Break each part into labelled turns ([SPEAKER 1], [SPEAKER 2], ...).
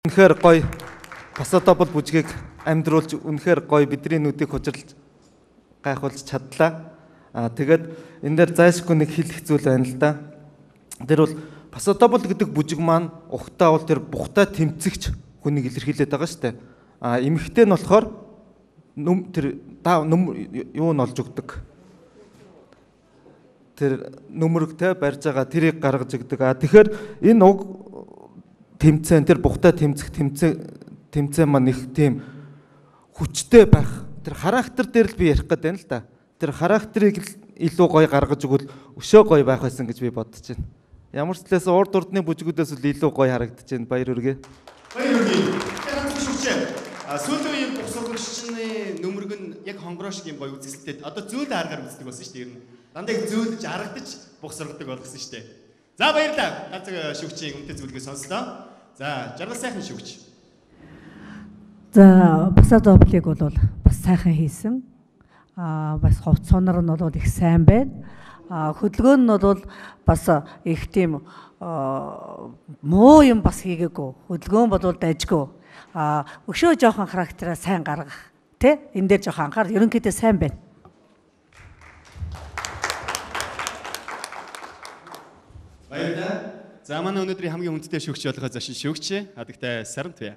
[SPEAKER 1] Үнэхээр гоё Пасо Добле бүжгийг амьдруулж үнэхээр гоё бидний нүдийг хужирлж гайхуулж чадлаа. Аа тэгээд энэ дээр зайлшгүй нэг хэлэх зүйл байна л да. Тэр бол Пасо Добле гэдэг бүжиг маань ухтаа бол тэр бухтай тэмцэгч хүнийг илэрхийлээд байгаа шүү дээ. Аа эмэгтэй нь болохоор нүм тэр нүм юу нь олж өгдөг. Тэр нүмерэг те барьж байгаа тэрийг гаргаж өгдөг. Аа тэгэхээр энэ уг тэмцээн тэр бухтай тэмцэх тэмцээн маань их тийм хүчтэй байх. Тэр характер дээр л би ярих гээд байна л да. Тэр характерыг илүү гоё гаргаж өгвөл өшөө гоё байх байсан гэж би бодож байна. Ямар ч талаас урд урдны бүжгүүдээс л илүү гоё харагдаж байна. Баяр хүргэе.
[SPEAKER 2] Баяр хүргэе. Ганц шүгчээ. Сүүлийн үеийн бух сургагчны нүмерэг нь яг хонгороо шиг юм гоё үзэсгэлэнтэй. Одоо зөөл аргаар үздэг болсон шүү дээ ер нь. Дандаа их зөөлж аргадаж бух сургадаг болгосон шүү дээ. За баярлалаа. Ганц шүгчийн үнэтэй зөвлөгөө сонслоо. За жаргал сайхан шүгч.
[SPEAKER 3] За Пасо Доблег бол бас сайхан хийсэн. Аа бас хувц сонор нь бол их сайн байна. Аа хөдөлгөөн нь бол бас их тийм муу юм бас хийгээгүй. Хөдөлгөөн бол дайжгүй. Аа өшөө жоохон характераа сайн гаргах. Тэ? Энэ дээр жоохон анхаар ерөнхийдөө сайн байна.
[SPEAKER 2] Баярлалаа. За манай өнөөдрийн хамгийн хүндтэй шүүгч болохоо зочин шүүгч Хадагтай Сарамтвя.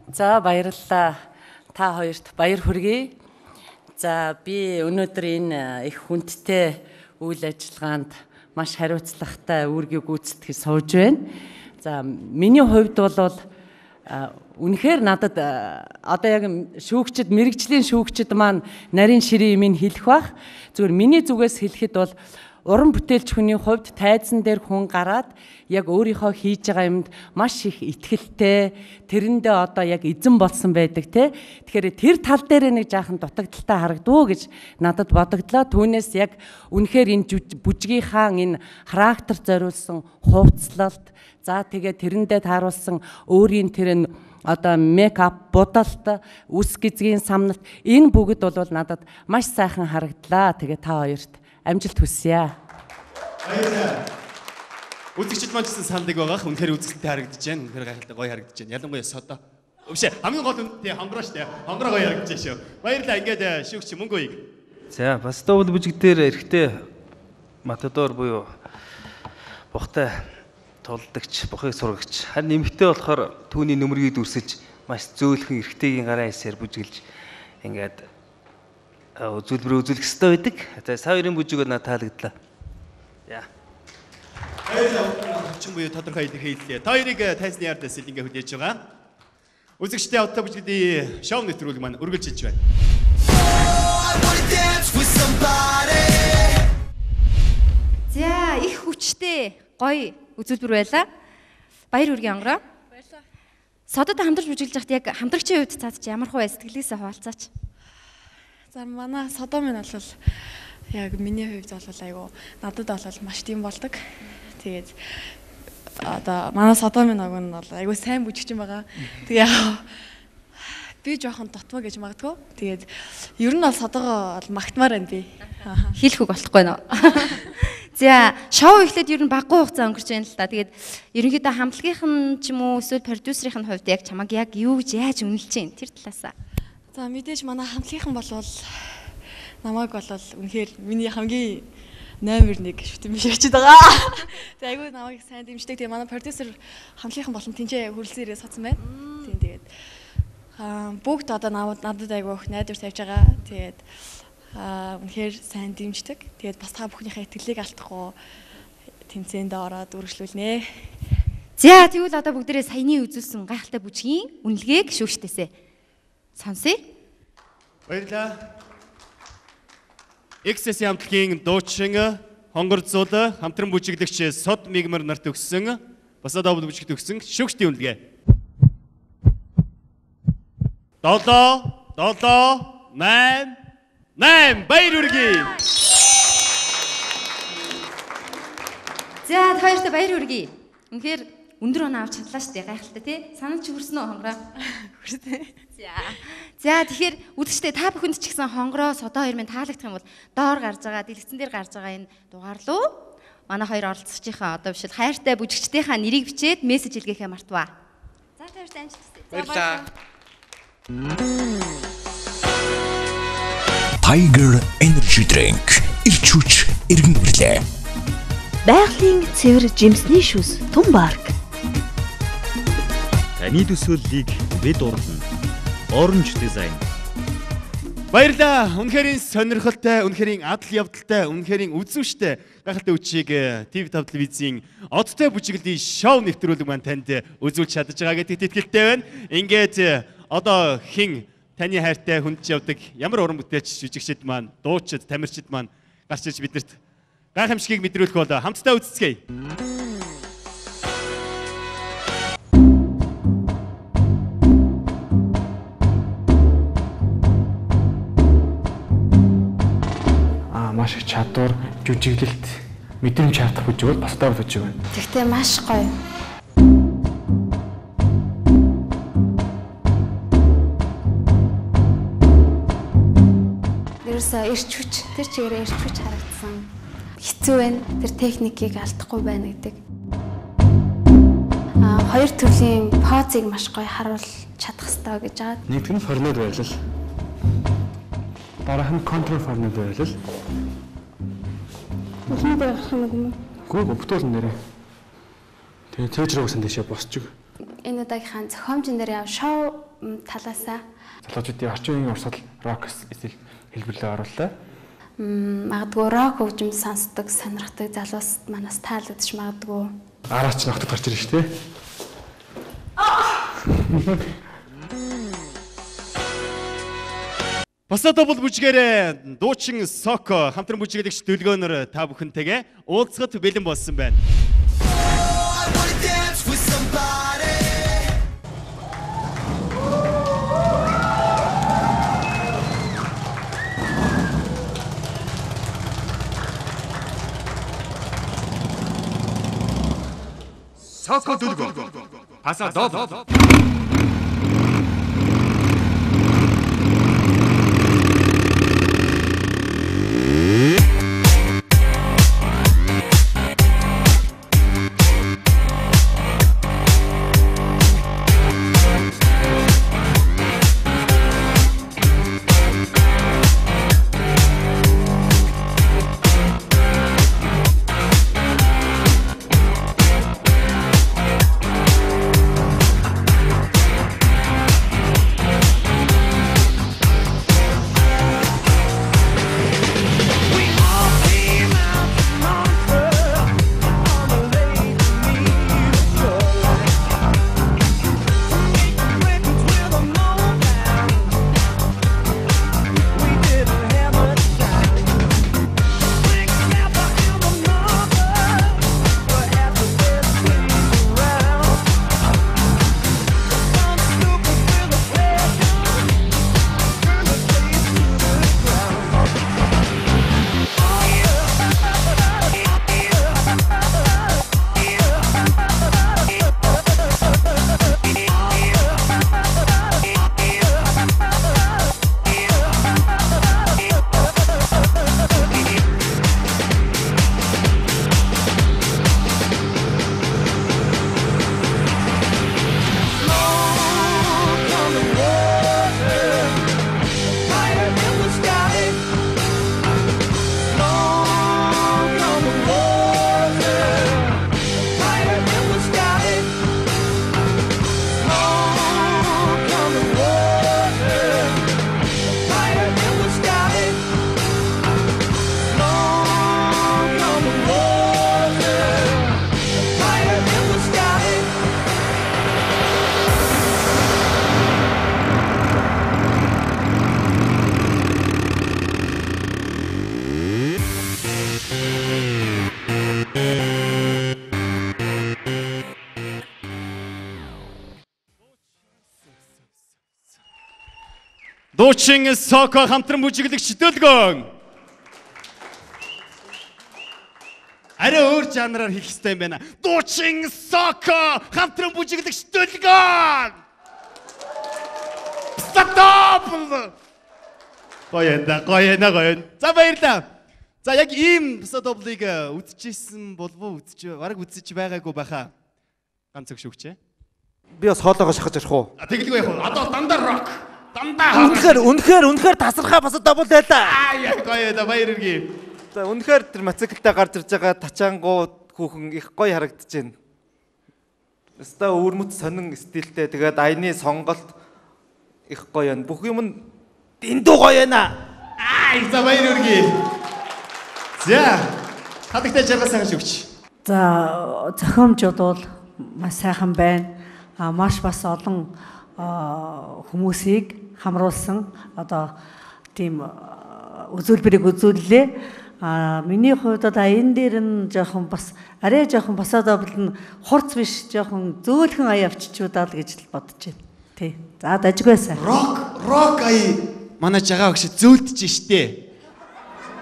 [SPEAKER 4] За баярлалаа. Та хоёрт баяр хүргэе. За би өнөөдөр энэ их хүндтэй үйл ажиллагаанд маш хариуцлагатай үүргийг гүйцэтгэж сууж байна. За миний хувьд бол үнэхээр надад одоо яг шүүгчд мэрэгжлийн шүүгчд маань нарийн ширээ юм хэлэх бах. Зүгээр миний зүгээс хэлэхэд бол уран бүтээлч хүний хувьд тайзан дээр хүн гараад яг өөрийнхөө хийж байгаа юмд маш их итгэлтэй, тэрэндээ одоо яг эзэн болсон байдаг те. Тэгэхээр тэр тал дээр нэг жаахан дутагдaltaй харагдвуу гэж надад бодогдлоо. Түүнээс яг үнэхээр энэ бүжгийнхаа энэ характер зориулсан хувцлалт, за тэгээ тэрэндээ тааруулсан өөрийн тэр нь одоо мейкап, будалт, үс гизгийн самналт энэ бүгд бол надад маш сайхан харагдлаа. Тэгээ та хоёрт амжилт хүсье.
[SPEAKER 2] Баярлалаа. Үзэгчид маань ч гэсэн санадаг байгаах. Үнэхээр үзэсгэлэнтэй харагдаж байна. Үнэхээр гайхалтай гоё харагдаж байна. Ялангуяа содо. Өвшөө хамгийн гол нь тий хонгороо штэ. Хонгороо гоё харагдаж байна шүү. Баярлалаа. Ингээд шүүгч мөнгө уйг.
[SPEAKER 5] За Пасо Добле бүжиг дээр эрэгтэй матадор буюу бухтай тулдагч, бухыг сургагч. Харин эмэгтэй болохоор түүний нүмергийг дүрсэж маш зөөлхөн эрэгтэйгийн гарын хэсээр бүжиглж ингээд үзүүлбэр үзүүлэх ёстой байдаг. За сая хоёрын бүжиг бол надад таалагдлаа. За.
[SPEAKER 2] Баярлалаа. Хүчин буюу тодорхой илэрхийллээ. Та хоёрыг тайзны яардаас ингээ хүлээж байгаа. Үзэгчдээ одоо бүжигний шоу нэвтрүүлэг маань үргэлжилж байна.
[SPEAKER 6] За их хүчтэй гоё үзүүлбэр байлаа. Баяр хүргэе онгороо.
[SPEAKER 7] Баярлалаа.
[SPEAKER 6] Содод хамтарч бүжиглж байхад яг хамтрагчийн хувьд цаад чи ямар хуу сэтгэлээсээ хуваалцаач.
[SPEAKER 7] За манай содо минь бол яг миний хувьд бол айгу надад бол маш тийм болдог. Тэгээд одоо манай содо минь ог нь бол айгу сайн бүжигчин байгаа. Тэгээ яг би жоохон дутмаа гэж магадгүй. Тэгээд ер нь бол содогоо бол магтмаар байна би.
[SPEAKER 6] Хэлэх үг болохгүй нөө. За шоу эхлээд ер нь баггүй хугацаа өнгөрч байна л та. Тэгээд ерөнхийдөө хамтлагийнх нь ч юм уу эсвэл продюсерийн хувьд яг чамайг яг юу гэж яаж үнэлж чинь тэр талаасаа.
[SPEAKER 7] За мэдээж манай хамтлагийнхан болвол намайг бол үнэхээр миний хамгийн номер 1 шүтэн биш очиж байгаа. Тэгээ айгүй намайг сайн дэмждэг. Тэгээ манай продюсер хамтлагийнхан болон тэнцээ хүрэлцэн ирээ суудсан байна. Тийм тэгээд бүгд одоо надад айгүй их найдвар тавьж байгаа. Тэгээд үнэхээр сайн дэмждэг. Тэгээд бас та бүхнийхээ итгэлийг алдахгүй тэмцээндээ ороод үргэлжлүүлнэ.
[SPEAKER 6] За тэгвэл одоо бүгдээрээ саяны үзүүлсэн гайхалтай бүжгийн үнэлгээг шүүгчдээсээ сонсъё.
[SPEAKER 2] Баярлалаа. XS хамтлагийн дуучин хонгор зул хамтран бүжиглэгч Сод Мигмар нарт өгсөн Пасо Добле бүжигт өгсөн шүүгчдийн үнэлгээ. 7 7 8 8 баяр хүргэе.
[SPEAKER 6] За та хоёрт баяр хүргэе. Үнэхээр өндөр оноо авч чадлаа шүү дээ. Гайхалтай тий. Санал чи хүрсэн үү хонгороо?
[SPEAKER 7] Хүрсэн.
[SPEAKER 6] За тэгэхээр үзэгчдээ та бүхэнд ч гэсэн хонгороо содоо хоёр минь таалагдах юм бол доор гарч байгаа, дэлгэцэн дээр гарч байгаа энэ дугаар руу Манай хоёр оролцогчийнхаа одоо бишэл хайртай бүжигчдийнхаа нэрийг бичээд мессеж илгээхээ мартваа. За та хоёрт амжилт хүсье.
[SPEAKER 2] Баярлалаа.
[SPEAKER 8] Tiger Energy Drink ирч хүч эргэн ирлээ.
[SPEAKER 9] Байгалийн цэвэр жимсний шүс Түн Барк.
[SPEAKER 10] Таны төсөөллийг бид урлана. Orange Design.
[SPEAKER 2] Баярлалаа. Үнэхээр сонирхолтой, үнэхээр адал явдалтай, үнэхээр үзүүштэй гайхалтай үчиг TV5 телевизийн одтой бүжиглэлийн шоу нэвтрүүлэг маань танд үзүүлж чадаж байгаа гэдэгт итгэлтэй байна. Ингээд одоо хэн таны хайртай хүндж явдаг ямар уран бүтээлч жүжигчид маань, дуучид, тамирчид маань гарч иж биднэрт гайхамшигыг мэдрүүлэх бол хамтдаа үзцгээе.
[SPEAKER 11] Маш их чадвар, жүжиглэлт, мэдрэмж чадах бүжиг бол пасадобл бүжиг байна.
[SPEAKER 12] Тэгтээ маш гоё. Ерөөсөө эрч хүч, тэр чигээрээ эрч хүч харагдсан. Хэцүү байна. Тэр техникийг алдахгүй байна гэдэг. Хоёр төрлийн позыг маш гоё харуул чадах ёстой гэж байгаа.
[SPEAKER 11] Нэгдүгээр нь формууд байрлал. Дараах нь контрол формууд байрлал.
[SPEAKER 12] Үлмээ дээр гарах юм уу?
[SPEAKER 11] Гүү бүтүүлэн нэрээ. Тэгээ цээж рүү гэсэн тийшээ босчих.
[SPEAKER 12] Энэ удаагийнхаа зохиомжн дээр яв шоу талаасаа
[SPEAKER 11] залуучуудын орчин үеийн урсгал рок стил хэлбэрлээ орууллаа.
[SPEAKER 12] Магадгүй рок хөгжим сонсдог, сонирхдаг залуус манаас таалагдчих магадгүй.
[SPEAKER 11] Араач ногтод гарч ирнэ шүү дээ.
[SPEAKER 2] Пасадобл бүжгээрээ дуучин Соко хамтран бүжиглэгч Дөлгөөнөр та бүхэнтэйгээ уулзахад бэлэн болсон байна.
[SPEAKER 13] Соко Дөлгөөн. Пасадобл. Дуучин Соко хамтран бүжиглэгч Дөлгөөн. Арай өөр жанраар хэлэх хэрэгтэй юм байна. Дуучин Соко хамтран бүжиглэгч Дөлгөөн. Стоп! Гоё энэ, гоё энэ, гоё. За баярлалаа.
[SPEAKER 2] За яг ийм пасадоблыг үзчихсэн болов уу, бараг үзэж байгаагүй байхаа. Ганц өг шүүгчээ.
[SPEAKER 1] Би бас хоолоогоо шахаж ирэх үү?
[SPEAKER 2] Тэгэлгүй яах вэ? Одоо дандаа рок. Дандаа.
[SPEAKER 1] Үнэхээр тасархаа пасадобл байлаа.
[SPEAKER 2] Аа яг гоё да, баяр хүргэе.
[SPEAKER 1] За үнэхээр тэр мотоциклтай гарч ирж байгаа тачаангуу хүүхэн их гоё харагдаж байна. Өстой өвөрмөц сонин стилтэй, тэгээд аяны сонголт их гоё байна. Бүх юм нь дэндүү гоё байна.
[SPEAKER 2] Аа за баяр хүргэе. За хадагтай жаргал сайхан шүгч.
[SPEAKER 3] За зохиомж бол маш сайхан байна. Маш бас олон хүмүүсийг хамруулсан одоо тийм үзүүлбэрийг үзүүллээ. Миний хувьд одоо энэ дээр нь жоохон бас арай жоохон пасадобл нь хурц биш, жоохон зөөлхөн ая авчичудаа л гэж бодож байна. Тий. За дажгүй сайн.
[SPEAKER 2] Рок ая манай жагаа багш зөөлдөж штэ.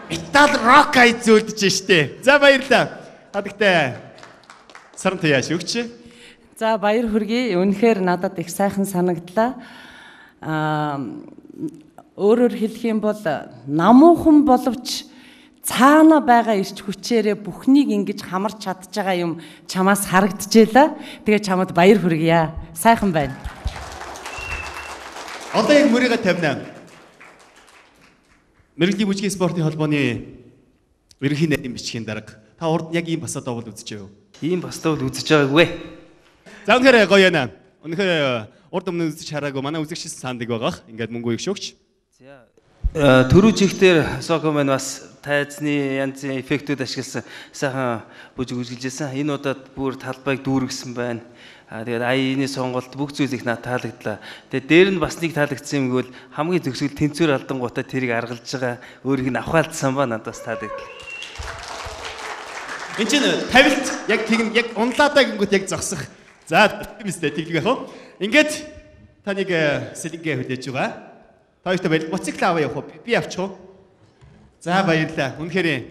[SPEAKER 2] Метал рок ая зөөлдөж штэ. За баярлалаа. Хадагтай саран таяаш өгч.
[SPEAKER 4] За баяр хүргэе. Үнэхээр надад их сайхан санагдлаа. Өөрөөр хэлэх юм бол намуухан боловч цаана байгаа ирч хүчээрээ бүхнийг ингэж хамарч чадж байгаа юм чамаас харагдчихлаа. Тэгээ чамд баяр хүргье. Сайхан байна.
[SPEAKER 2] Одоо яг мөрийгээ тавина. Мэргэжлийн бүжгийн спортын холбооны ерөнхий найдын бичгийн дарга. Та урд нь яг ийм пасадобл үзэж байв уу?
[SPEAKER 5] Ийм пасадобл үзэж байгаагүй.
[SPEAKER 2] За үнэхээр гоё яана. Үнэхээр урд өмнө үзэж хараагүй манай үзэгчсэн сандыг байгаах. Ингээд мөнгө их шүүгч.
[SPEAKER 5] За түрүү чихтэр Соко маань бас тайзны янзын эффектүүд ашигласан сайхан бүжиг үзгэлжсэн. Энэ удаад бүр талбайг дүүргэсэн байна. Тэгээд аяны сонголт бүх зүйл их надад таалагдлаа. Тэгээд дээр нь бас нэг таалагдсан юм гэвэл хамгийн төгсгөл тэнцвэр алдангуудаа тэрийг аргалж байгаа өөрийг нь авахаалдсан ба надад бас таалагдлаа.
[SPEAKER 2] Энд чинь тавилт яг тэгнэ, яг унлаадаа гингүүт яг зогсох. За тийм үстэй тэглэг яах вэ? Ингээд таныг сэлэнгээ хүлээж байгаа. Та хоёртой баяр. Мотоцикл аваа явах уу? Би авчих уу? За баярлалаа. Үнэхээр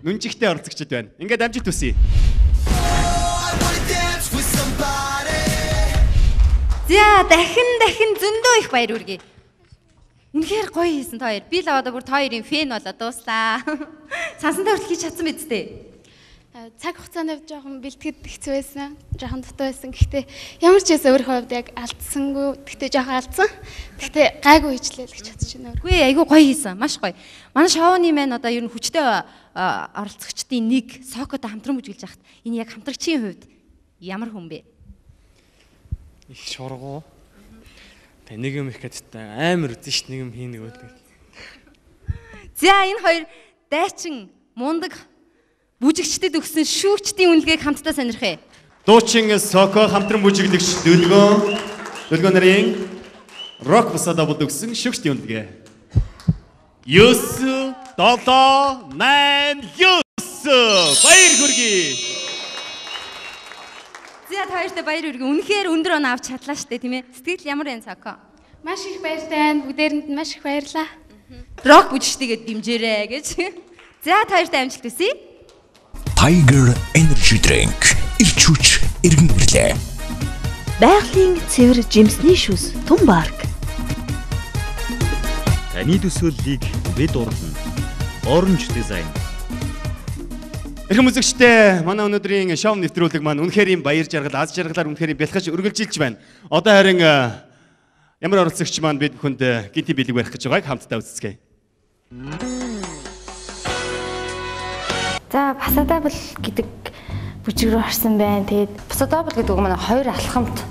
[SPEAKER 2] нүнжигтэй оролцогчд байна. Ингээд амжилт хүсье.
[SPEAKER 6] За дахин зөндөө их баяр хүргэе. Үнэхээр гоё хийсэн та хоёр. Би л аваад бүр та хоёрын фэн болоо дууслаа. Сансантай хүртэл хийж чадсан биз дээ.
[SPEAKER 12] Цаг хугацаанд жоохон бэлтгэд хэцүү байсан. Жоохон дутуу байсан. Гэхдээ ямар ч байсан өөрийнхөө хувьд яг алдсангүй. Гэхдээ жоохон алдсан. Гэхдээ гайгүй хийчлээ л гэж бодож байна.
[SPEAKER 6] Үгүй айгүй гоё хийсэн. Маш гоё. Манай шоуны маань одоо ер нь хүчтэй оролцогчдын нэг Сокотой хамтран бүжиглэж яхад энэ яг хамтрагчийн хувьд ямар хүн бэ?
[SPEAKER 11] Их шургуу. Тэг нэг юм их гэдэгтэй амар үзэн ш нэг юм хийнэг үл.
[SPEAKER 6] За энэ хоёр дайчин мундаг бүжигчдэд өгсөн шүүгчдийн үнэлгээг хамтдаа сонирхъя.
[SPEAKER 2] Дуучин Соко хамтран бүжиглэгч Дүлгөө нарын рок пасадобл өгсөн шүүгчдийн үнэлгээ. 9 7 8 9 баяр хүргэе.
[SPEAKER 6] За та хоёртой баяр хүргэе. Үнэхээр өндөр оноо авч чадлаа штэ тийм ээ. Сэтгэл ямар байна Соко?
[SPEAKER 12] Маш их баяртай байна. Бүгдээрэнд нь маш их баярлалаа.
[SPEAKER 6] Рок бүжигчдийгээ дэмжээрэй гэж. За та хоёртой амжилт хүсье.
[SPEAKER 8] Tiger Energy Drink ирч хүч эргэн ирлээ.
[SPEAKER 9] Байгалийн цэвэр жимсний шүс Түн барк.
[SPEAKER 10] Таны төсөөллийг бид урлана. Orange Design.
[SPEAKER 2] Эрхэм үзэгчдээ, манай өнөөдрийн шоу нэвтрүүлэг маань үнэхээр юм баяр жаргал, аз жаргалаар үнэхээр бэлхэж үргэлжилж байна. Одоо харин ямар оролцогч маань бид бүхэнд гинтийн бэлэг барих гэж байгааг хамтдаа үзцгээе.
[SPEAKER 12] За пасадобл гэдэг бүжиг рүү орсон байна. Тэгээд
[SPEAKER 14] пасадобл гэдэг үг маань хоёр алхамт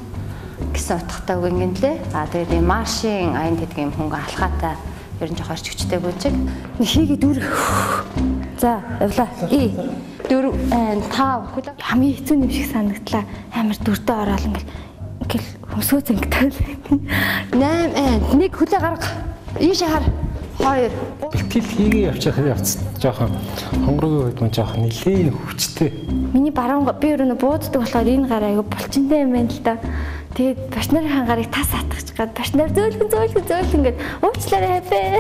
[SPEAKER 14] гэсэн утгатай үг ингэн лээ. А тэгээд ийм маршийн аян гэдэг юм хөнгө алхаатай ер нь жоох орч хүчтэй бүжиг.
[SPEAKER 12] Нэг хийгээ дүүрэх. За явлаа. И
[SPEAKER 14] 4 5
[SPEAKER 12] хамгийн хэцүү юм шиг санагдлаа. Амар дүрдээ ороод ингээл хөмсгөө зөнгөтэй.
[SPEAKER 14] 8 1 хүлээ гарга. Ийшээ хар. 2
[SPEAKER 11] Бэлтгэл хийгээ явчих явц жоохон хонгороогийн үед мөн жоохон нилээн хүчтэй.
[SPEAKER 12] Миний баруун би өөрөө бууддаг болохоор энэ гараа айгу булчинтай юм байна л да. Тэгээд башнарын гарыг тас атгах гад башнаар зөөлхөн зөөлхөн зөөлхөн гэд уучлаарай хавэ.